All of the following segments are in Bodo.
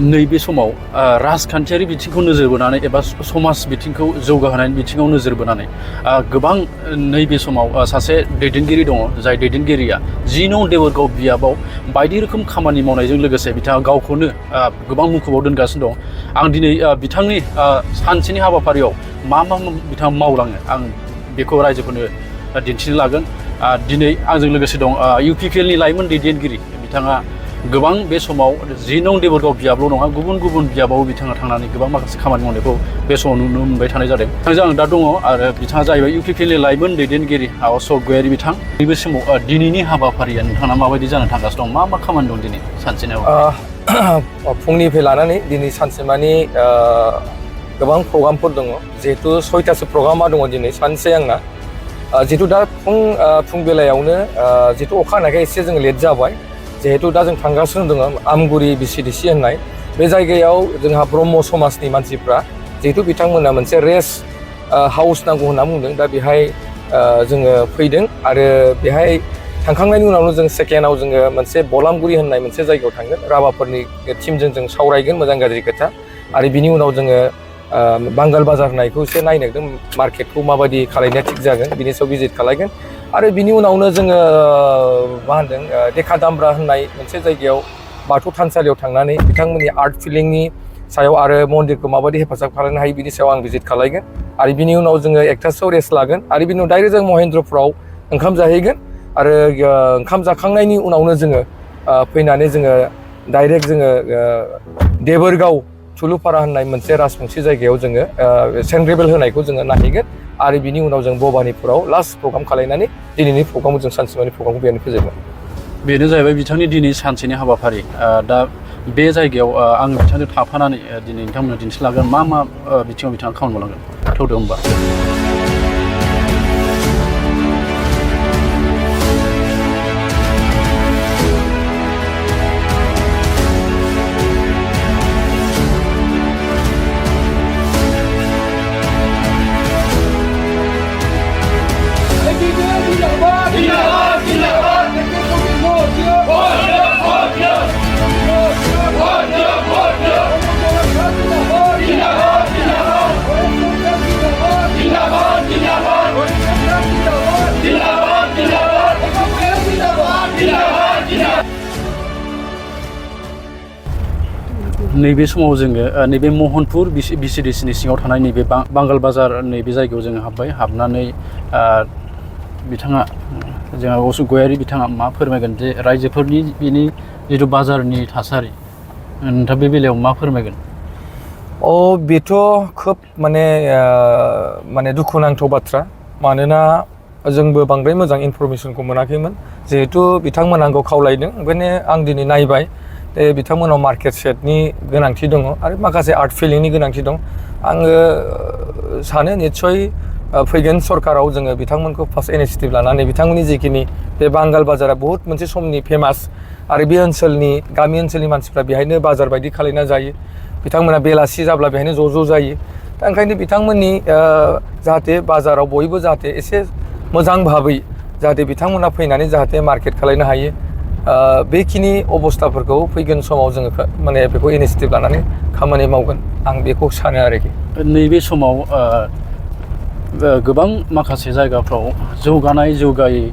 नैबे समाव राजखान्थियारि बिथिंखौ नोजोर बोनानै एबा समाज बिथिंखौ जौगाहोनायनि बिथिङाव नोजोर बोनानै गोबां नैबे समाव सासे दैदेनगिरि दङ जाय दैदेनगिरिया 10 नं देबोरगाव बियाबाव बायदि रोखोम खामानि मावनायजों लोगोसे बिथाङा गावखौनो गोबां मुखुबाव दोनगासिनो दं। आं दिनै बिथांनि सानसेनि हाबाफारियाव मा बिथाङा मावलाङो आं बेखौ रायजोफोरनो दिन्थिनो लागोन। दिनै आंजों लोगोसे दं UPPL नि लाइमोन दैदेनगिरि बिथाङा गोबां बे समाव 10 नं देबोरगाव बियाबल' नङा गुबुन गुबुन बियाबाव बिथाङा थांनानै गोबां माखासे खामानि मावनायखौ बे समाव नुनो मोनबाय थानाय जादों। बिथांजों आं दा दङ आरो बिथाङा जाहैबाय UPPL नि लाइमोन दैदेनगिरि अशक गयारि बिथां। नैबे समाव दिनैनि हाबाफारिया नोंथाङा माबायदि जानो थांगासिनो दं? मा खामानि दं दिनै सानसेनि हाबाफारियाव? फुंनिफ्राय लानानै दिनै सानसेमानि गोबां प्रग्रामफोर दङ। जिहेतु 6टासो प्रग्रामा दङ दिनै सानसे आंना। जिहेतु दा फुं बेलायावनो जिहेतु अखा हानायखाय एसे जों लेट जाबाय। जिहेतु दा जों थांगासिनो दङ आमगुरि BCDC होननाय बे जायगायाव जोंहा ब्रह्म समाजनि मानसिफ्रा जिहेतु बिथांमोना मोनसे रेस्ट हाउस नांगौ होनना बुंदों। दा बेहाय जोङो फैदों आरो बेहाय थांखांनायनि उनावनो जों सेकेन्डआव जोङो मोनसे बलामगुरि होननाय मोनसे जायगायाव थांगोन। राभाफोरनि टिमजों जों सावरायगोन मोजां गाज्रि खोथा आरो बिनि उनाव जोङो बांगाल बाजार होननायखौ एसे नायनांगोन मार्केटखौ माबायदि खालायनाया थिग जागोन बिनि सायाव भिजिट खालायगोन। आरो बिनि उनावनो जोङो मा होनदों देखा दामब्रा होननाय मोनसे जायगायाव बाथौ थानसालियाव थांनानै बिथांमोननि आर्ट फिलिंनि सायाव आरो मन्दिरखौ माबायदि हेफाजाब खालामनो हायो बिनि सायाव आं भिजिट खालायगोन। आरो बिनि उनाव जोङो एकथासोआव रेस्ट लागोन आरो बिनि उनाव डाइरेक्ट जों महेन्द्रपुराव ओंखाम जाहैगोन। आरो ओंखाम जाखांनायनि उनावनो जोङो फैनानै जोङो डाइरेक्ट जोङो देबोरगाव थुलुपारा होननाय मोनसे राजबंसि जायगायाव जोङो सेन्ट ग्रेबेल होनायखौ जोङो नायहैगोन। आरो बिनि उनाव जों भबानिपुराव लास्ट प्रग्राम खालायनानै दिनैनि प्रग्रामखौ जों सानसेमानि प्रग्रामखौ बेयावनो फोजोबगोन। बेनो जाहैबाय बिथांनि दिनै सानसेनि हाबाफारि। दा बे जायगायाव आं बिथांजों थाफानानै दिनै नोंथांमोननो दिन्थिलांगोन मा बिथिङाव बिथाङा खामानि मावलांगोन। थौदो होमबा। नैबे समाव जोङो नैबे महनपुर BCDC नि सिङाव थानाय नैबे बांगाल बाजार नैबे जायगायाव जोङो हाबनानै बिथाङा जोंहा अशक गयारि बिथाङा मा फोरमायगोन जे रायजोफोरनि बेनि जिथु बाजारनि थासारि नोंथाङा बे बेलायाव मा फोरमायगोन? बेथ' खोब माने दुखुनांथाव बाथ्रा। मानोना जोंबो बांद्राय मोजां इनफरमेसनखौ मोनाखैमोन। जिहेतु बिथांमोना आंखौ खावलायदों ओंखायनो आं दिनै नायबाय बिथांमोनाव मार्केट सेटनि गोनांथि दङ आरो माखासे आर्ट फिलिंनि गोनांथि दं। आङो सानो निस्सय फैगोन सरकाराव जोङो बिथांमोनखौ फार्स्ट इनिसिएटिभ लानानै बिथांमोननि जिखिनि बे बांगाल बाजारा बहुत मोनसे समनि फेमास आरो बे ओनसोलनि गामि ओनसोलनि मानसिफ्रा बेहायनो बाजार बायदि खालायना जायो। बिथांमोना बेलासि जाब्ला बेहायनो ज' जायो। दा ओंखायनो बिथांमोननि जाहाथे बाजाराव बयबो जाहाथे एसे मोजां भाबै जाहाथे बिथांमोना फैनानै जाहाथे मार्केट खालायनो हायो बेखिनि अबस्थाफोरखौ फैगोन समाव जोङो माने बेखौ इनिसिएटिभ लानानै खामानि मावगोन आं बेखौ सानो आरोखि। नैबे समाव गोबां माखासे जायगाफ्राव जौगायै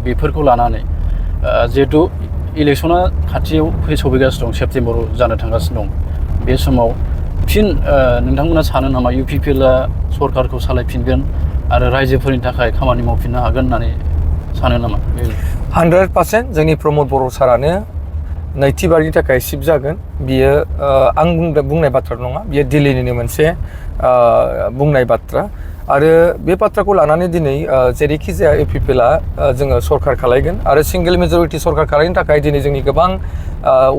बेफोरखौ लानानै जिहेतु इलेक्सना खाथियाव सफैगासिनो दं सेप्तेम्बराव जानो थांगासिनो दं। बे समाव फिन नोंथांमोना सानो नामा UPPL आ सरकारखौ सालायफिनगोन आरो रायजोफोरनि थाखाय खामानि मावफिननो हागोन होननानै सानो नामा? 100% जोंनि प्रमद बर' सारानो नैथि बारनि थाखाय सिफ जागोन। बियो आं बुंनाय बाथ्रा नङा, बियो दिल्लीनिनो मोनसे बुंनाय बाथ्रा। आरो बे बाथ्राखौ लानानै दिनै जेरैखि जाया UPPL आ जोङो सरकार खालायगोन आरो सिंगेल मेजरिटि सरकार खालायनो थाखाय दिनै जोंनि गोबां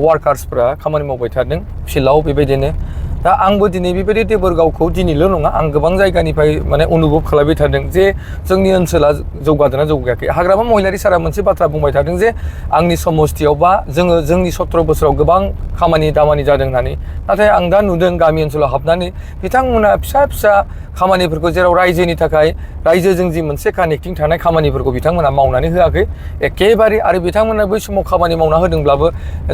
वार्कार्सफोरा खामानि मावबाय थादों फिल्डआव। बेबायदिनो दा आंबो दिनै बेबायदि देबोरगावखौ दिनैल' नङा आं गोबां जायगानिफ्राय माने अनुभब खालामबाय थादों जे जोंनि ओनसोला जौगादोंना जौगायाखै हाग्रामा महिलारि सारा मोनसे बाथ्रा बुंबाय थादों जे आंनि समस्तियाव बा जोंनि 17 बोसोराव गोबां खामानि दामानि जादों होननानै नाथाय आं दा नुदों गामि ओनसोलाव हाबनानै बिथांमोना फिसा फिसा खामानिफोरखौ जेराव रायजोनि थाखाय रायजोजों जि मोनसे कानेक्टिं थानाय खामानिफोरखौ बिथांमोना मावनानै होआखै एखेबारे आरो बिथांमोना बै समाव खामानि मावना होदोंब्लाबो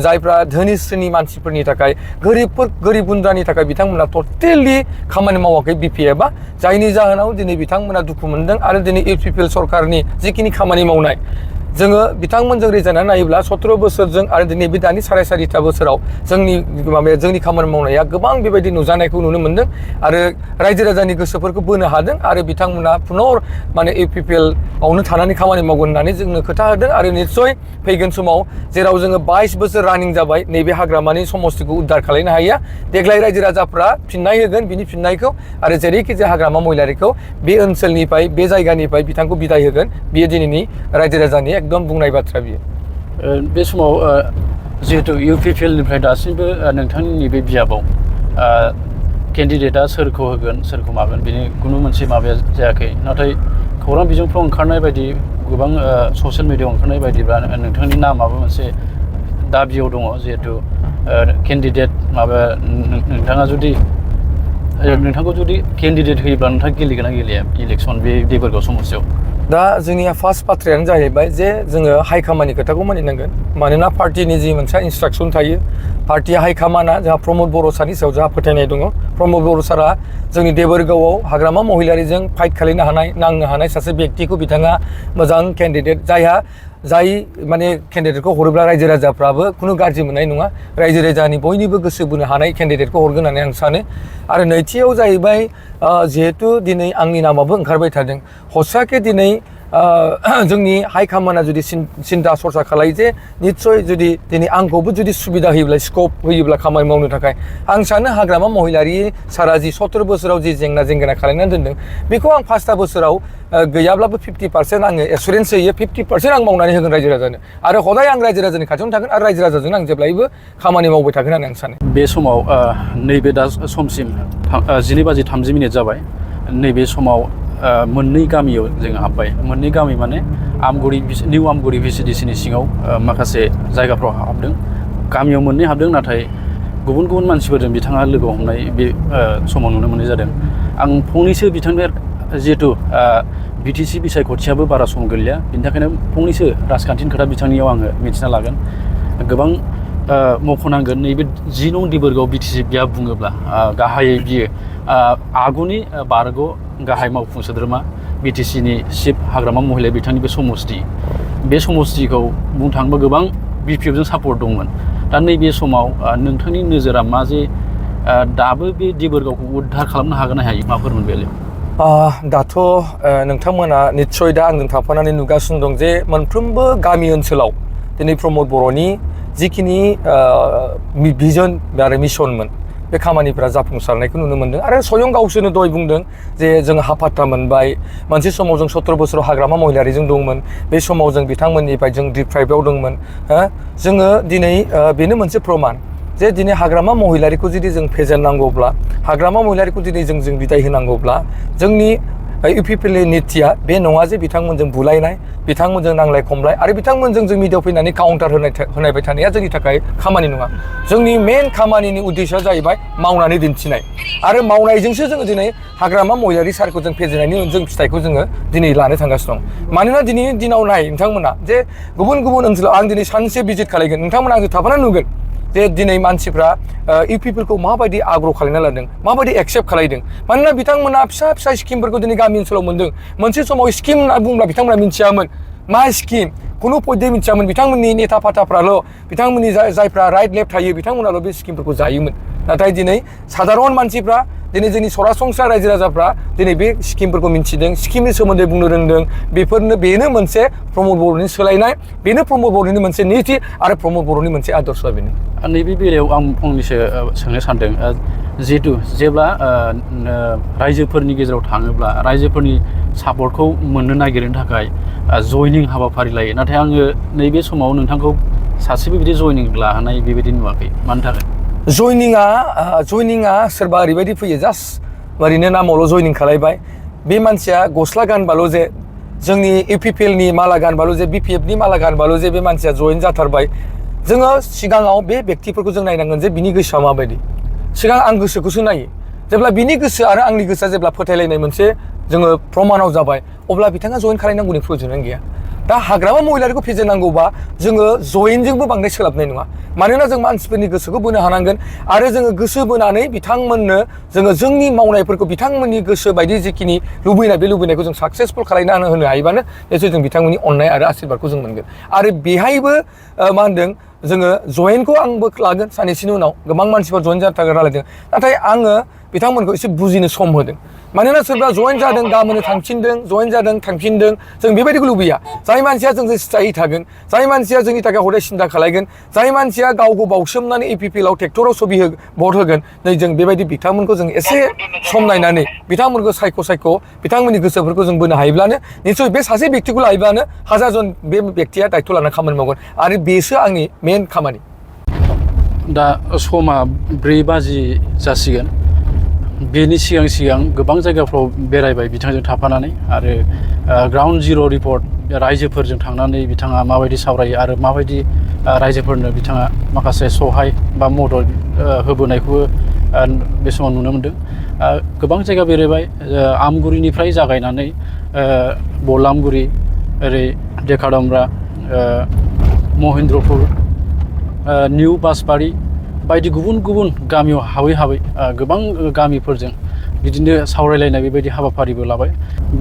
जायफ्रा धोनि श्रेणी मानसिफोरनि थाखाय गोरिब गुन्द्रानि थाखाय बिथांमोना टटेलि खामानि मावाखै BPF जायनि जाहोनाव दिनै बिथांमोना दुखु मोनदों आरो दिनै UPPL सरकारनि जिखिनि खामानि मावनाय जोङो बिथांमोनजों रिजायनानै नायोब्ला 17 बोसोरजों आरो दिनै बे दानि 4.5 बोसोराव जोंनि खामानि मावनाया गोबां बेबायदि नुजानायखौ नुनो मोनदों आरो रायजो राजानि गोसोफोरखौ बोनो हादों आरो बिथांमोना पुनर माने UPPL आवनो थानानै खामानि मावगोन होननानै जोंनो खोथा होदों आरो निस्सय फैगोन समाव जेराव जोङो 22 बोसोर रानिं जाबाय नैबे हाग्रामानि समस्तिखौ उद्धार खालामनो हाया देग्लाय रायजो राजाफ्रा फिननाय होगोन बिनि फिननायखौ आरो जेरैखि जाया हाग्रामा महिलारिखौ बे ओनसोलनिफ्राय बे जायगानिफ्राय बिथांखौ बिदाय होगोन बियो दिनैनि रायजो राजानि एकदम बुंनाय बाथ्रा बियो बे समाव जिहेतु UPPL निफ्राय दासिमबो नोंथांनि बे बियाबाव केन्डिडेटआ सोरखौ होगोन सोरखौ मागोन बिनि खुनु मोनसे माबाया जायाखै नाथाय खौरां बिजोंफ्राव ओंखारनाय बायदि गोबां ससियेल मिडियायाव ओंखारनाय बायदिब्ला नोंथांनि नामाबो मोनसे दाबियाव दङ जिहेतु केन्डिडेट माबा नोंथांखौ जुदि केन्डिडेट होयोब्ला नोंथाङा गेलेगोन ना गेलेया इलेक्सन बे देबोरगाव समस्तियाव दा जोंनिया फार्स्ट बाथ्रायानो जाहैबाय जे जोङो हाइकामानि खोथाखौ मानिनांगोन मानोना पार्टिनि जि मोनसे इन्सट्राक्सन थायो पार्टिया हाइकामाना जोंहा प्रमद बर' सारनि सायाव जोंहा फोथायनाय दङ प्रमद बर' सारा जोंनि देबोरगावआव हाग्रामा महिलारिजों फाइट खालामनो हानाय नांनो हानाय सासे व्यक्तिखौ बिथाङा मोजां केन्डिडेट जाय माने केन्डिडेटखौ हरोब्ला रायजो राजाफ्राबो खुनु गाज्रि मोननाय नङा रायजो राजानि बयनिबो गोसो बोनो हानाय केन्डिडेटखौ हरगोन होननानै आं सानो आरो नैथियाव जाहैबाय जिहेतु दिनै आंनि नामाबो ओंखारबाय थादों हसाके दिनै जोंनि हाइकामाना जुदि सिन्था सरसा खालायो जे निस्सय जुदि दिनै आंखौबो जुदि सुबिदा होयोब्ला स्कप होयोब्ला खामानि मावनो थाखाय आं सानो हाग्रामा महिलारि सारा जि 17 बोसोराव जि जेंना खालामनानै दोनदों बेखौ आं 5 बोसोराव गैयाब्लाबो 50% आङो एसुरेन्स होयो 50% आं मावनानै होगोन रायजो राजानो आरो हदाय आं रायजो राजानि खाथियावनो थागोन आरो रायजो राजाजों आं जेब्लायबो खामानि मावबाय थागोन होननानै आं सानो बे समाव नैबे दा समसिम 12:30 जाबाय नैबे समाव मोननै गामियाव जों हाबबाय मोननै गामि माने निउ आमगुरि VCDCनि सिङाव माखासे जायगाफ्राव हाबदों गामियाव मोननै हाबदों नाथाय गुबुन गुबुन मानसिफोरजों बिथाङा लोगो हमनाय बे समाव नुनो मोननाय जादों आं फंनैसो बिथांनो जिहेतु BTC बिसायख'थियाबो बारा सम गैलिया बिनि थाखायनो फंनैसो राजखान्थिनि खोथा बिथांनियाव आङो मिथिना लागोन गोबां मख'नांगोन नैबे 10 नं देबोरगाव BTC बिया बुङोब्ला गाहायै बियो आगुनि बारग' गाहाय मावफुं सोद्रोमा BTCनि चिफ हाग्रामा महिला बिथांनि बे समस्तिखौ बुंनो थाङोबा गोबां BPFजों सापर्ट दंमोन दा नैबे समाव नोंथांनि नोजोरा मा जे दाबो बे देबोरगावखौ उद्धार खालामनो हागोन ना हायो माफोर मोनबाय दाथ' नोंथांमोना निस्सय दा आंजों थाफानानै नुगासिनो दं जे मोनफ्रोमबो गामि ओनसोलाव दिनै प्रमद बर'नि जिखिनि भिजन आरो मिशनमोन बे खामानिफोरा जाफुंसारनायखौ नुनो मोनदों आरो स्वयं गावसोरनो दहाय बुंदों जे जों हाफात्ता मोनबाय मोनसे समाव जों 17 बोसोराव हाग्रामा महिलारिजों दंमोन बे समाव जों बिथांमोननिफ्राय जों डिप्राइभआव दंमोन जोङो दिनै बेनो मोनसे प्रमान जे दिनै हाग्रामा महिलारिखौ जुदि जों फेजेननांगौब्ला हाग्रामा महिलारिखौ दिनै जों बिदाय होनांगौब्ला जोंनि UPPL नितिया बे नङा जे बिथांमोनजों बुलायनाय बिथांमोनजों नांलाय खमलाय आरो बिथांमोनजों जों मिडियायाव फैनानै काउन्टार होनायबाय थानाया जोंनि थाखाय खामानि नङा जोंनि मेन खामानिनि उद्देश्यआ जाहैबाय मावनानै दिन्थिनाय आरो मावनायजोंसो जोङो दिनै हाग्रामा महिलारि सारखौ जों फेजेननायनि जों फिथाइखौ जोङो दिनै लानो थांगासिनो दं मानोना दिनैनि दिनाव नाय नोंथांमोना जे गुबुन गुबुन ओनसोलाव आं दिनै सानसे भिजिट खालामगोन नोंथांमोना आंजों थाफानानै नुगोन जे दिनै मानसिफ्रा UPPLखौ माबायदि आग्रह खालामना लादों माबायदि एक्सेप्ट खालामदों मानोना बिथांमोना फिसा फिसा स्किमफोरखौ दिनै गामि ओनसोलाव मोन्दों मोनसे समाव स्किम होनना बुंब्ला बिथांमोना मिथियामोन मा स्किम खुनु पयदे मिथियामोन बिथांमोननि नेता फाथाफ्राल' बिथांमोननि जायफ्रा राइट लेफ्ट थायो बिथांमोनाल' बे स्किमफोरखौ जायोमोन नाथाय दिनै साधारन मानसिफ्रा दिनै जोंनि सरासनस्रा रायजो राजाफ्रा दिनै बे स्किमफोरखौ मिथिदों स्किमनि सोमोन्दै बुंनो रोंदों बेनो मोनसे प्रमद बर'नि सोलायनाय बेनो प्रमद बर'नि मोनसे नीति आरो प्रमद बर'नि मोनसे आदर्शआ बेनो नैबे बेलायाव आं फंनैसो सोंनो सानदों जिहेतु जेब्ला रायजोफोरनि गेजेराव थाङोब्ला रायजोफोरनि सापर्टखौ मोननो नागिरनो थाखाय जयनिं हाबाफारि लायो नाथाय आङो नैबे समाव नोंथांखौ सासेबो बिदि जयनिं लाहोनाय बेबायदि नुवाखै मानि थाखाय जयनिंगा सोरबा ओरैबायदि फैयो जास्ट ओरैनो नामावल' जयनिं खालायबाय बे मानसिया गस्ला गानबाल' जे जोंनि UPPL नि माला गानबाल' जे BPF नि माला गानबाल' जे बे मानसिया जयेन जाथारबाय जोङो सिगाङाव बे बेक्तिफोरखौ जों नायनांगोन जे बिनि गोसोआ माबायदि सिगां आं गोसोखौसो नायो जेब्ला बिनि गोसो आरो आंनि गोसोआ जेब्ला फोथायलायनाय मोनसे जोङो प्रमानाव जाबाय अब्ला बिथाङा जयेन खालायनांगौनि प्रयजनानो गैया दा हाग्रामा महिलारिखौ फेजेननांगौबा जोङो जयेनजोंबो बांद्राय सोलाबनाय नङा मानोना जों मानसिफोरनि गोसोखौ बोनो हानांगोन आरो जोङो गोसो बोनानै बिथांमोननो जोङो जोंनि मावनायफोरखौ बिथांमोननि गोसो बायदि जिखिनि लुबैनाय बे लुबैनायखौ जों साक्सेसफुल खालायना होनो हायोबानो निसय जों बिथांमोननि अननाय आरो आशीर्बादखौ जों मोनगोन आरो बेहायबो मा होनदों जोङो जयेनखौ आंबो लागोन साननैसोनि उनाव गोबां मानसिफोर जयेन जानो थाखाय रायलायदों नाथाय आङो बिथांमोनखौ एसे बुजिनो सम होदों मानोना सोरबा जयेन जादों गाबोननो थांफिनदों जयेन जादों थांफिनदों जों बेबायदिखौ लुबैया जाय मानसिया जोंजों सिथायै थागोन जाय मानसिया जोंनि थाखाय हदाय सिन्था खालायगोन जाय मानसिया गावखौ बावसोमनानै UPPL आव ट्रेक्टराव भट होगोन नै जों बेबायदि बिथांमोनखौ जों एसे सम नायनानै बिथांमोनखौ सायख' बिथांमोननि गोसोफोरखौ जों बोनो हायोब्लानो निसय बे सासे बेक्तिखौ लायोब्लानो हाजारजन बे बेक्तिया दायथ' लाना खामानि मावगोन आरो बेसो आंनि मेन खामानि दा समा 4 बाजि जासिगोन बेनि सिगां गोबां जायगाफ्राव बेरायबाय बिथांजों थाफानानै आरो ग्राउन्ड जिर' रिपर्ट रायजोफोरजों थांनानै बिथाङा माबायदि सावरायो आरो माबायदि रायजोफोरनो बिथाङा माखासे सहाय बा मदद होबोनायखौबो बे समाव नुनो मोनदों गोबां जायगा बेरायबाय आमगुरिनिफ्राय जागायनानै बलामगुरि ओरै डेकादमरा महिन्द्रपुर निउ बासबारि बायदि गुबुन गामियाव हाबै गोबां गामिफोरजों बिदिनो सावरायलायनाय बेबायदि हाबाफारिबो लाबाय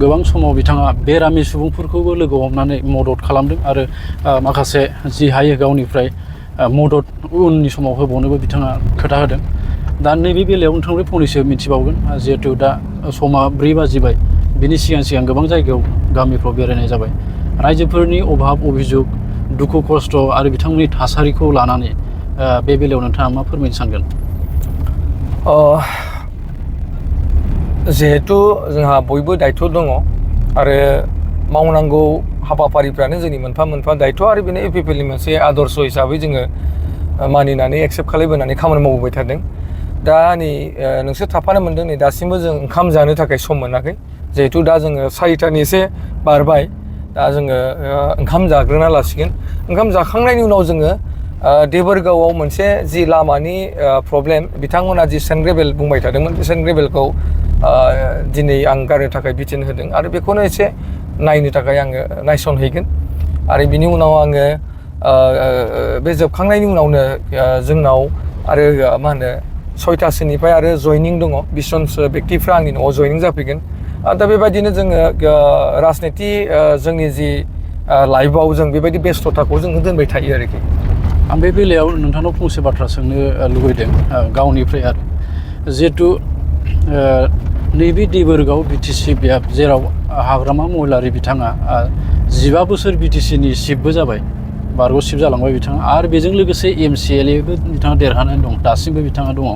गोबां समाव बिथाङा बेरामि सुबुंफोरखौबो लोगो हमनानै मदद खालामदों आरो माखासे जि हायो गावनिफ्राय मदद उननि समाव होबावनोबो बिथाङा खोथा होदों दा नैबे बेलायाव नोंथांनिफ्राय फंनैसो मिथिबावगोन जिहेथु दा समा 4 बाजिबाय बिनि सिगां गोबां जायगायाव गामिफ्राव बेरायनाय जाबाय रायजोफोरनि अभाब अभिजुग दुखु खस्थ' आरो बिथांमोननि थासारिखौ लानानै बे बेलायाव नोंथाङा मा फोरमायनो सानगोन जिहेतु जोंहा बयबो दायथ' दङ आरो मावनांगौ हाबाफारिफ्रानो जोंनि मोनफा दायथ' आरो बेनो UPPL नि मोनसे आदर्श हिसाबै जोङो मानिनानै एक्सेप्ट खालामबोनानै खामानि मावबोबाय थादों दा नै नोंसोर थाफानो मोनदों नै दासिमबो जों ओंखाम जानो थाखाय सम मोनाखै जिहेतु दा जोङो 4टानि एसे बारबाय दा जोङो ओंखाम जाग्रोना लासिगोन ओंखाम जाखांनायनि उनाव जोङो देबोरगावआव मोनसे जि लामानि प्रब्लेम बिथांमोना जि सेन्ट ग्रेभेल बुंबाय थादोंमोन बे सेन्ट ग्रेभेलखौ दिनै आं गारनो थाखाय बिथोन होदों आरो बेखौनो एसे नायनो थाखाय आङो नायसनहैगोन आरो बिनि उनाव आङो बे जोबखांनायनि उनावनो जोंनाव आरो मा होनो 6टासोनिफ्राय आरो जयनिं दङ 20 जनसो बेक्तिफ्रा आंनि न'आव जयनिं जाफैगोन दा बेबायदिनो जोङो राजनिति जोंनि जि लाइफआव जों बेबायदि बेस्थ'थाखौ जों दोनबाय थायो आरोखि आं बे बेलायाव नोंथांनाव फंसे बाथ्रा सोंनो लुबैदों गावनिफ्राय आरो जिहेतु नैबे देबोरगाव BTC जेराव हाग्रामा महिलारि बिथाङा 15 बोसोर BTC नि चिफबो जाबाय बारग' चिफ जालांबाय बिथाङा आरो बेजों लोगोसे MCLAबो बिथाङा देरहानानै दं दासिमबो बिथाङा दङ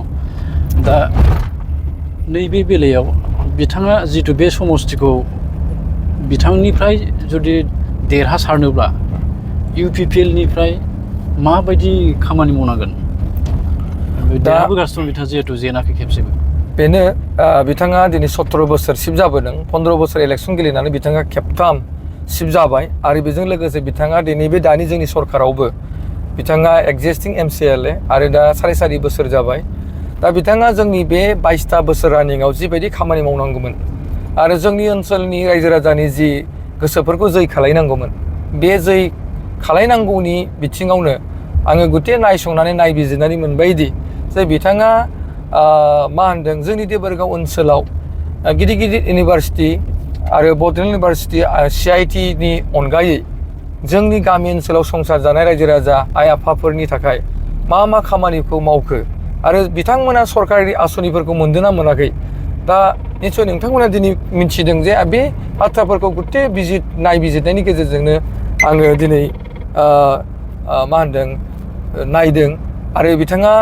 दा नैबे बेलायाव बिथाङा जितु बे समस्तिखौ बिथांनिफ्राय जुदि देरहासारनोब्ला UPPL निफ्राय माबायदि खामानि मावनांगोन देरहाबोगासिनो दं बिथाङा जिहेतु जेनाखि खेबसेबो बेनो बिथाङा दिनै 17 बोसोर चिफ जाबोदों 15 बोसोर इलेक्सन गेलेनानै बिथाङा खेबथाम चिफ जाबाय आरो बेजों लोगोसे बिथाङा दिनै बे दानि जोंनि सरकारावबो बिथाङा एक्जिस्टिं MCLA आरो दा 4.5 बोसोर जाबाय दा बिथाङा जोंनि बे 22टा बोसोर रानिंआव जिबायदि खामानि मावनांगौमोन आरो जोंनि ओनसोलनि रायजो राजानि जि गोसोफोरखौ जै खालायनांगौमोन बे जै खालायनांगौनि बिथिङावनो आङो गुथे नायसंनानै नायबिजिरनानै मोनबायदि जे बिथाङा मा होनदों जोंनि देबोरगाव ओनसोलाव गिदिर इउनिभारसिटि आरो बड'लेण्ड इउनिभारसिटि CIT नि अनगायै जोंनि गामि ओनसोलाव संसार जानाय रायजो राजा आइ आफाफोरनि थाखाय मा खामानिखौ मावखो आरो बिथांमोना सरकारि आसनिफोरखौ मोनदोंना मोनाखै दा निसय नोंथांमोना दिनै मिथिदों जे बे बाथ्राफोरखौ गुथे नायबिजिरनायनि गेजेरजोंनो आङो दिनै मा होनदों नायदों आरो बिथाङा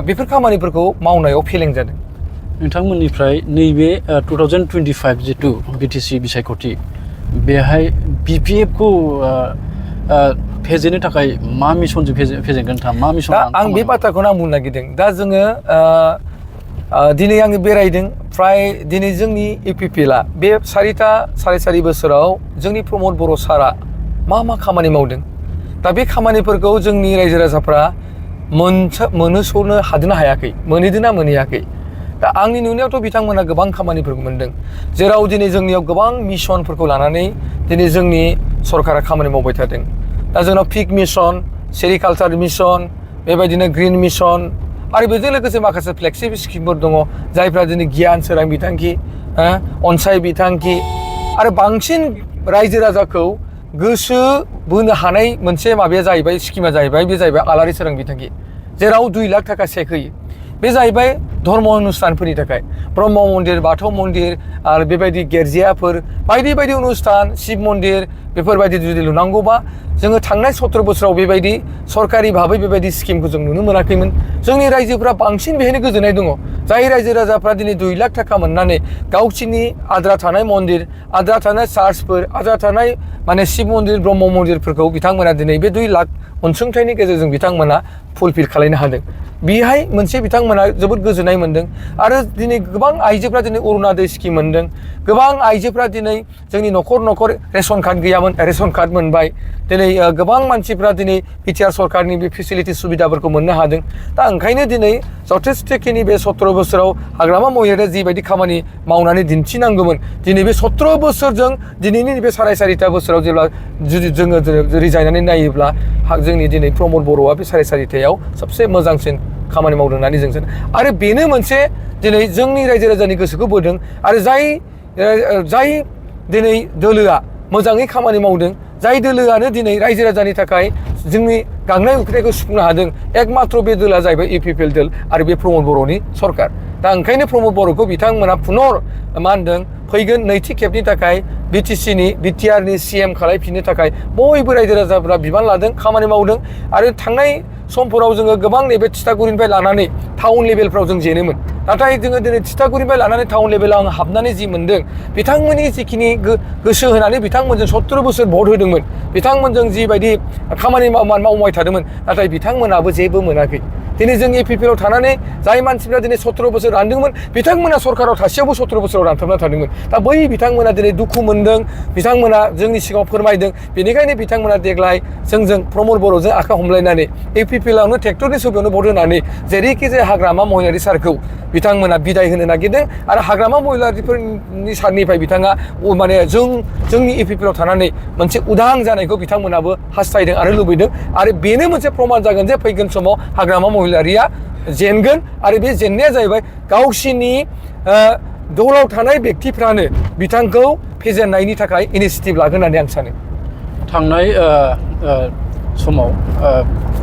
बेफोर खामानिफोरखौ मावनायाव फेलें जादों नोंथांमोननिफ्राय नैबे 2025 जितु BTC बिसायख'थि बेहाय BPF खौ फेजेननो थाखाय मा मिशनजों फेजेनगोन नोंथाङा मा मिशन दा आं बे बाथ्राखौनो आं बुंनो नागिरदों दा जोङो दिनै आङो बेरायदों फ्राय दिनै जोंनि UPPLआ बे साराय सारि बोसोराव जोंनि प्रमद बर' सारा मा खामानि मावदों दा बे खामानिफोरखौ जोंनि रायजो राजाफ्रा मोनस'नो हादोंना हायाखै मोनहैदोंना मोनहैयाखै दा आंनि नुनायावथ' बिथांमोना गोबां खामानिफोरखौ मोनदों जेराव दिनै जोंनियाव गोबां मिशनफोरखौ लानानै दिनै जोंनि सरकारा खामानि मावबाय थादों दा जोंनाव पिक मिशन सेरिकालचार मिशन बेबायदिनो ग्रिन मिशन आरो बेजों लोगोसे माखासे फ्लेक्सिबल स्किमफोर दङ जायफ्रा दिनै गियान सोरां बिथांखि अनसाय बिथांखि आरो बांसिन रायजो राजाखौ गोसो बोनो हानाय मोनसे माबाया जाहैबाय स्किमा जाहैबाय बे जाहैबाय आलारि सोरां बिथांखि जेराव 2 लाख थाखा चेक होयो बे जाहैबाय धर्म अनुष्ठानफोरनि थाखाय ब्रह्म मन्दिर बाथौ मन्दिर आरो बेबायदि गिर्जाफोर बायदि बायदि अनुष्ठान शिब मन्दिर बेफोरबायदि जुदि लुनांगौबा जोङो थांनाय 17 बोसोराव बेबायदि सरकारि भाबै बेबायदि स्किमखौ जों नुनो मोनाखैमोन जोंनि रायजोफ्रा बांसिन बेहायनो गोजोननाय दङ जाय रायजो राजाफ्रा दिनै 2 लाख थाखा मोननानै गावसिनि आद्रा थानाय मन्दिर आद्रा थानाय चार्चफोर आद्रा थानाय माने शिब मन्दिर ब्रह्म मन्दिरफोरखौ बिथांमोना दिनै बे 2 लाख अनसुंथाइनि गेजेरजों बिथांमोना फुलफिल खालामनो हादों बेहाय मोनसे बिथांमोना जोबोद गोजोननाय मोन्दों आरो दिनै गोबां आइजोफ्रा दिनै अरुणोदय स्किम मोन्दों गोबां आइजोफ्रा दिनै जोंनि न'खर रेशन कार्ड गैयामोन रेशन कार्ड मोनबाय दिनै गोबां मानसिफ्रा दिनै बिटिआर सरकारनि बे फेसिलिटि सुबिदाफोरखौ मोननो हादों दा ओंखायनो दिनै जथेस्थ'खिनि बे 17 बोसोराव हाग्रामा महिलारिया जिबायदि खामानि मावनानै दिन्थिनांगौमोन दिनै बे 17 बोसोरजों दिनैनि बे साराय बोसोराव जेब्ला जुदि जोङो रिजायनानै नायोब्ला जोंनि दिनै प्रमद बर'आ बे साराय सबसे मोजांसिन खामानि मावदों होननानै जों सानो आरो बेनो मोनसे दिनै जोंनि रायजो राजानि गोसोखौ बोदों आरो जाय दिनै दोलोआ मोजाङै खामानि मावदों जाय दोलोआनो दिनै रायजो राजानि थाखाय जोंनि गांनाय उखैनायखौ सुफुंनो हादों एकमात्र बे दोला जाहैबाय UPPL दोल आरो बे प्रमद बर'नि सरकार दा ओंखायनो प्रमद बर'खौ बिथांमोना पुनर मा होनदों फैगोन नैथि खेबनि थाखाय बिटिआरनि CM खालायफिननो थाखाय बयबो रायजो राजाफ्रा बिबान लादों खामानि मावदों आरो थांनाय समफोराव जोङो गोबां नैबे तितागुरिनिफ्राय लानानै टाउन लेभेलफ्राव जों जेनोमोन नाथाय जोङो दिनै तितागुरिनिफ्राय लानानै टाउन लेभेलाव आं हाबनानै जि मोन्दों बिथांमोननि जिखिनि गोसो होनानै बिथांमोनजों 17 बोसोर भट होदोंमोन बिथांमोनजों जिबायदि खामानि मावबाय थादोंमोन नाथाय बिथांमोनाबो जेबो मोनाखै दिनै जों UPPLआव थानानै जाय मानसिफ्रा दिनै 17 बोसोर रानदोंमोन बिथांमोना सरकाराव थासेयावबो 17 बोसोराव रानथाबना थादोंमोन दा बै बिथांमोना दिनै दुखु मोन्दों बिथांमोना जोंनि सिगाङाव फोरमायदों बेनिखायनो बिथांमोना देग्लाय जोंजों प्रमद बर'जों आखाइ हमलायनानै UPPLआवनो ट्रेक्टरनि सुबिदायावनो भट होनानै जेरैखि जाया हाग्रामा महिलारि सारखौ बिथांमोना बिदाय होनो नागिरदों आरो हाग्रामा महिलारिफोरनि सारनिफ्राय बिथाङा माने जोंनि UPPLआव थानानै मोनसे उदां जानायखौ बिथांमोनाबो हास्थायदों आरो लुबैदों आरो बेनो मोनसे प्रमान जागोन जे फैगोन समाव हाग्रामा महिलारिया जेनगोन आरो बे जेननाया जाहैबाय गावसिनि दलाव थानाय व्यक्तिफ्रानो बिथांखौ फेजेननायनि थाखाय इनिशिएटिभ लागोन होननानै आं सानो थांनाय समाव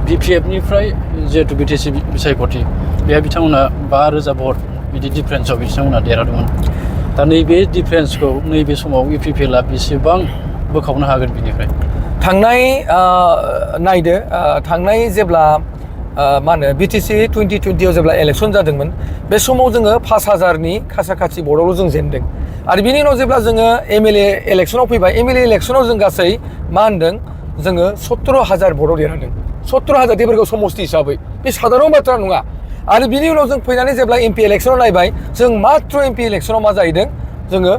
BPFनिफ्राय जिहेतु BTC बिसायख'थि बेहा बिथांमोना 5,000 भट बिदि डिफारेन्सआव बिथांमोना देरहादोंमोन दा नैबे डिफारेन्सखौ नैबे समाव UPPLआ बेसेबां बोखावनो हागोन बिनिफ्राय थांनाय नायदो थांनाय जेब्ला मा होनो BTC 2020आव जेब्ला इलेक्सन जादोंमोन बे समाव जोङो 5,000नि खाथि भटआवल' जों जेनदों आरो बिनि उनाव जेब्ला जोङो MLA इलेक्सनाव फैबाय MLA इलेक्सनाव जों गासै मा होनदों जोङो 17,000 भटआव देरहादों 17,000 बेफोरखौ समस्ति हिसाबै बे साधारन बाथ्रा नङा आरो बिनि उनाव जों फैनानै जेब्ला MP इलेक्सनाव नायबाय जों मात्र MP इलेक्सनाव मा जाहैदों जोङो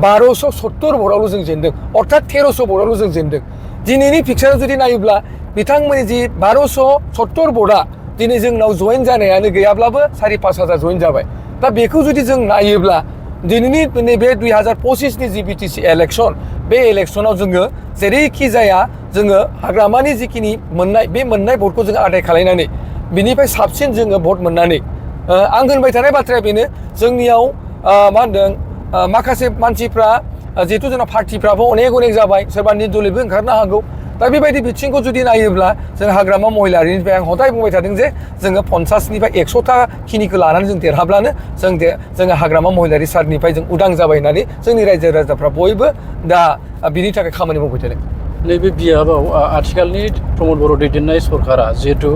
1270 भटआवल' जों जेनदों अर्थात 1300 भटआवल' जों जेनदों दिनैनि पिक्साराव जुदि नायोब्ला बिथांमोननि जि 1270 भटआ दिनै जोंनाव जइन जानायानो गैयाब्लाबो 4,000-5,000 जइन जाबाय दा बेखौ जुदि जों नायोब्ला दिनैनि नैबे 2025नि जि BTC इलेक्सन बे इलेक्सनाव जोङो जेरैखि जाया जोङो हाग्रामानि जिखिनि मोननाय बे मोननाय भटखौ जों आदाय खालायनानै बिनिफ्राय साबसिन जोङो भट मोननानै आं होनबाय थानाय बाथ्राया बेनो जोंनियाव मा होनदों माखासे मानसिफ्रा जिहेतु जोंना पार्टिफ्राबो अनेक जाबाय सोरबा निर्दलीयबो ओंखारनो हागौ दा बेबायदि बिथिंखौ जुदि नायोब्ला जों हाग्रामा महिलारिनिफ्राय आं हदाय बुंबाय थादों जे जोङो 50निफ्राय 100था खिनिखौ लानानै जों देरहाब्लानो जोङो हाग्रामा महिलारि सारनिफ्राय जों उदां जाबाय होननानै जोंनि रायजो राजाफ्रा बयबो दा बिनि थाखाय खामानि मावबाय थादों नैबे बियाबाव आथिखालनि प्रमद बर' दैदेननाय सरकारा जिहेतु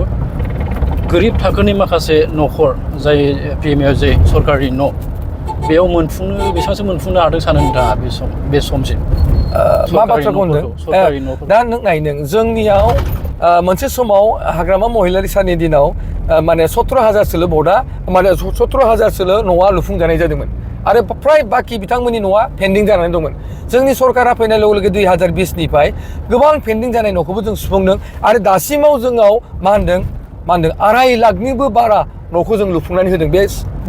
गोरिब थाखोनि माखासे न'खर जाय PMAव जाय सरकारनि न' बेयाव बेसेबांसो मोनफुंनो हादों सानो नोंथाङा बे समसिम मा बाथ्राखौ होनदों दा नों नाय नों जोंनियाव मोनसे समाव हाग्रामा महिलारि साननि दिनाव माने 17,000सोल' बर्डआ माने 17,000सोल' न'आ लुफुंजानाय जादोंमोन आरो फ्राय बाखि बिथांमोननि न'आ पेन्डिं जानानै दंमोन जोंनि सरकारा फैनाय लोगो लोगो 2020निफ्राय गोबां पेन्डिं जानाय न'खौबो जों सुफुंदों आरो दासिमाव जोंनाव मा होनदों 2.5 लाखनिबो बारा न'खौ जों लुफुंनानै होदों बे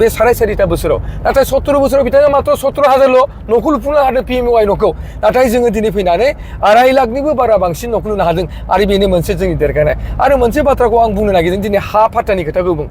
4.5 बोसोराव नाथाय 17 बोसोराव बिथाङा मात्र 17,000ल' न'खौ लुफुंनो हादों PMY न'खौ नाथाय जोङो दिनै फैनानै 2.5 लाखनिबो बारा बांसिन न'खौ लुनो हादों आरो बेनो मोनसे जोंनि देरगानाय आरो मोनसे बाथ्राखौ आं बुंनो नागिरदों दिनै हा फाट्टानि खोथाखौ बुं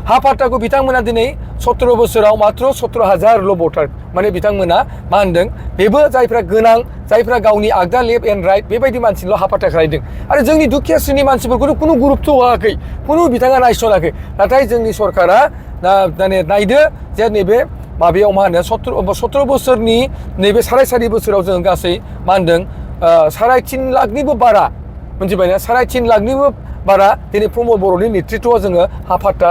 हा फाट्टाखौ बिथांमोना दिनै 17 बोसोराव मात्र 17,000ल' भटार माने बिथांमोना मा होनदों बेबो जायफ्रा गोनां जायफ्रा गावनि आगदा लेफ्ट एन्ड राइट बेबायदि मानसिल' हा फाट्टा खालायदों आरो जोंनि दुखिया श्रेणी मानसिफोरखौथ' खुनु गुरुत्व होआखै खुनु बिथाङा नायसनाखै नाथाय जोंनि सरकारा नायदो जे नैबे माबायाव मा होनो 17 बोसोरनि नैबे 4.5 बोसोराव जों गासै मा होनदों 3.5 लाखनिबो बारा मोनथिबायना 3.5 लाखनिबो बारा दिनै प्रमद बर'नि नेतृत्वआव जोङो हा फाट्टा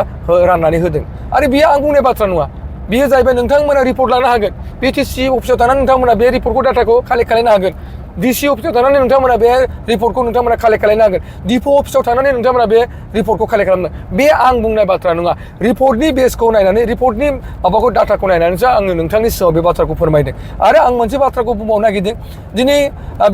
राननानै होदों आरो बियो आं बुंनाय बाथ्रा नङा बियो जाहैबाय नोंथांमोना रिपर्ट लानो हागोन BTC अफिसाव थानानै नोंथांमोना बे रिपर्टखौ डाटाखौ कालेक्ट खालामनो हागोन DC अफिसाव थानानै नोंथांमोना बे रिपर्टखौ नोंथांमोना कालेक्ट खालामनो हागोन डिपो अफिसाव थानानै नोंथांमोना बे रिपर्टखौ कालेक्ट खालामनो बे आं बुंनाय बाथ्रा नङा रिपर्टनि बेसखौ नायनानै रिपर्टनि माबाखौ डाटाखौ नायनानैसो आङो नोंथांनि सिगाङाव बे बाथ्राखौ फोरमायदों आरो आं मोनसे बाथ्राखौ बुंबावनो नागिरदों दिनै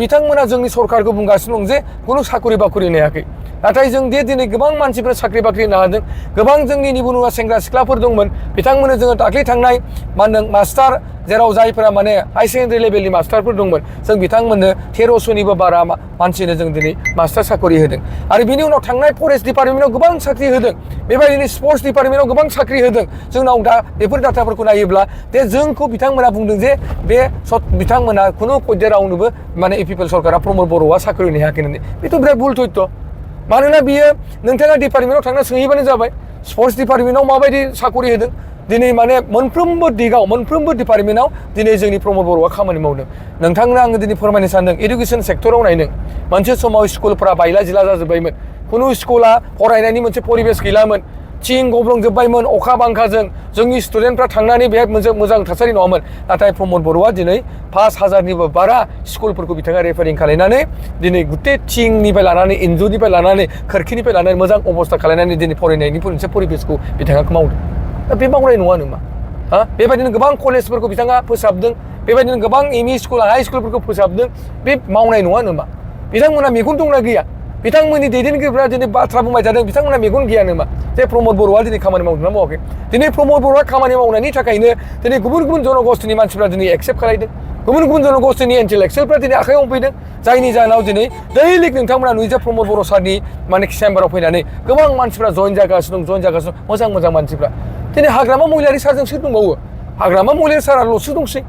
बिथांमोना जोंनि सरकारखौ बुंगासिनो दं जे खुनु साखरि बाखरि होनायाखै नाथाय जों दिनै गोबां मानसिफोरा साख्रि बाख्रि होनो हादों गोबां जोंनि निबुनुवा सेंग्रा सिख्लाफोर दंमोन बिथांमोननो जोङो दाख्लै थांनाय मा होनदों मास्टार जेराव जायफोरा माने हाई सेकेन्डारि लेभेलनि मास्टारफोर दंमोन जों बिथांमोननो 1300निबो बारा मानसिनो जों दिनै मास्टार साख्रि होदों आरो बिनि उनाव थांनाय फरेस्ट डिपार्टमेन्टआव गोबां साख्रि होदों बेबायदिनो स्पर्ट्स डिपार्टमेन्टआव गोबां साख्रि होदों जोंनाव दा बेफोर डाटाफोरखौ नायोब्ला बे जोंखौ बिथांमोना बुंदों जे बे बिथांमोना खुनु पद्य रावनोबो माने UPPL सरकारा प्रमद बर'आ साख्रि होनो हायाखै होननानै बेथ' बिराद भुल तथ्य मानोना बियो नोंथाङा डिपार्टमेन्टआव थांना सोंहैबानो जाबाय स्पर्ट्स डिपार्टमेन्टआव माबायदि साख्रि होदों दिनै माने मोनफ्रोमबो दिगाव मोनफ्रोमबो डिपार्टमेन्टआव दिनै जोंनि प्रमद बर'आ खामानि मावदों नोंथांनो आङो दिनै फोरमायनो सानदों एडुकेसन सेक्टराव नायदों मोनसे समाव स्कुलफोरा बायला जिला जाजोब्बायमोन खुनु स्कुला फरायनायनि मोनसे परिबेस गैलामोन थिं गब्लंजोब्बायमोन अखा बांखाजों जोंनि स्टुडेन्टफ्रा थांनानै बेहाय मोनसे मोजां थासारि नङामोन नाथाय प्रमद बर'आ दिनै 5,000निबो बारा स्कुलफोरखौ बिथाङा रेफारिं खालायनानै दिनै गुथे थिंनिफ्राय लानानै इन्जुरनिफ्राय लानानै खोरखिनिफ्राय लानानै मोजां अबस्था खालायनानै दिनै फरायनायनि मोनसे परिबेसखौ बिथाङा मावदों दा बे मावनाय नङा नामा बेबायदिनो गोबां कलेजफोरखौ बिथाङा फोसाबदों बेबायदिनो गोबां ME स्कुल हाई स्कुलफोरखौ फोसाबदों बे मावनाय नङा नामा बिथांमोना मेगन दंना गैया बिथांमोननि दैदेनगिरिफ्रा दिनै बाथ्रा बुंबाय थादों बिथांमोना मेगन गैया नामा जे प्रमद बर'आ दिनै खामानि मावदोंना मावाखै दिनै प्रमद बर'आ खामानि मावनायनि थाखायनो दिनै गुबुन गुबुन जनगोष्ठीनि मानसिफ्रा दिनै एक्सेप्ट खालायदों गुबुन गुबुन जनगोष्ठीनि इन्टेलेक्सुयेलफ्रा दिनै आखायाव हमफैदों जायनि जाहोनाव दिनै दैलिक नोंथांमोना नुयो जे प्रमद बर' सारनि माने चेम्बाराव फैनानै गोबां मानसिफ्रा जइन जागासिनो दं मोजां मोजां मानसिफ्रा दिनै हाग्रामा महिलारि सारजों सोर दंबावो हाग्रामा महिलारि साराल'सो दंसै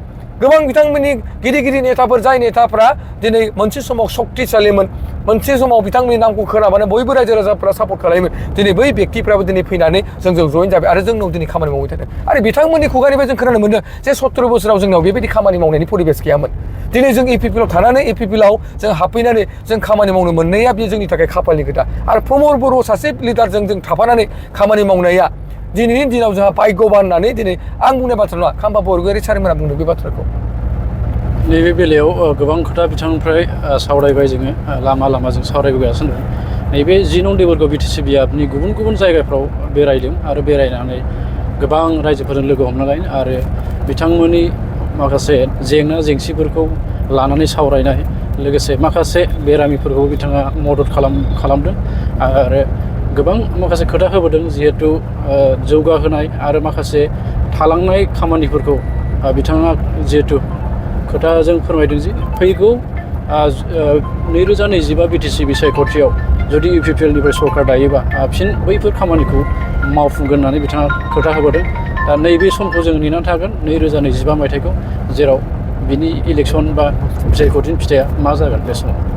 गोबां बिथांमोननि गिदिर गिदिर नेताफोर जाय नेताफ्रा दिनै मोनसे समाव शक्तिशालीमोन मोनसे समाव बिथांमोननि नामखौ खोनाबानो बयबो रायजो राजाफ्रा सापर्ट खालायोमोन दिनै बै व्यक्तिफ्राबो दिनै फैनानै जोंजों जइन जाबाय आरो जोंनाव दिनै खामानि मावबाय थादों आरो बिथांमोननि खुगानिफ्राय जों खोनानो मोनदों जे 17 बोसोराव जोंनाव बेबायदि खामानि मावनायनि परिबेस गैयामोन दिनै जों UPPL आव थानानै UPPL आव जों हाबफैनानै जों खामानि मावनो मोननाया बेयो जोंनि थाखाय खाफालनि खोथा आरो प्रमद बर' सासे लिडारजों जों थाफानानै खामानि मावनाया दिनैनि दिनाव जोंहा भाग्यबान होननानै दिनै आं बुंनाय बाथ्रा नङा खाम्फा बरगयारि सारमोनहा बुंदों बे बाथ्राखौ नैबे बेलायाव गोबां खोथा बिथांनिफ्राय सावरायबाय जोङो लामा जों सावरायबोगासिनो दं नैबे 10 नं देबोरगाव BTC बियाबनि गुबुन गुबुन जायगाफ्राव बेरायदों आरो बेरायनानै गोबां रायजोफोरजों लोगो हमनानै आरो बिथांमोननि माखासे जेंना जेंसिफोरखौ लानानै सावरायनाय लोगोसे माखासे बेरामिफोरखौ बिथाङा मदद खालामदों आरो गोबां माखासे खोथा होबोदों जिहेतु जौगाहोनाय आरो माखासे थालांनाय खामानिफोरखौ बिथाङा जिहेतु खोथाजों फोरमायदों जे फैगौ 2025 BTC बिसायख'थियाव जुदि UPPLनिफ्राय सरकार दायोबा फिन बैफोर खामानिखौ मावफुंगोन होननानै बिथाङा खोथा होबोदों दा नैबे समखौ जों नेनानै थागोन 2025 मायथाइखौ जेराव बिनि इलेक्सन बा बिसायख'थिनि फिथाइया मा जागोन बे समाव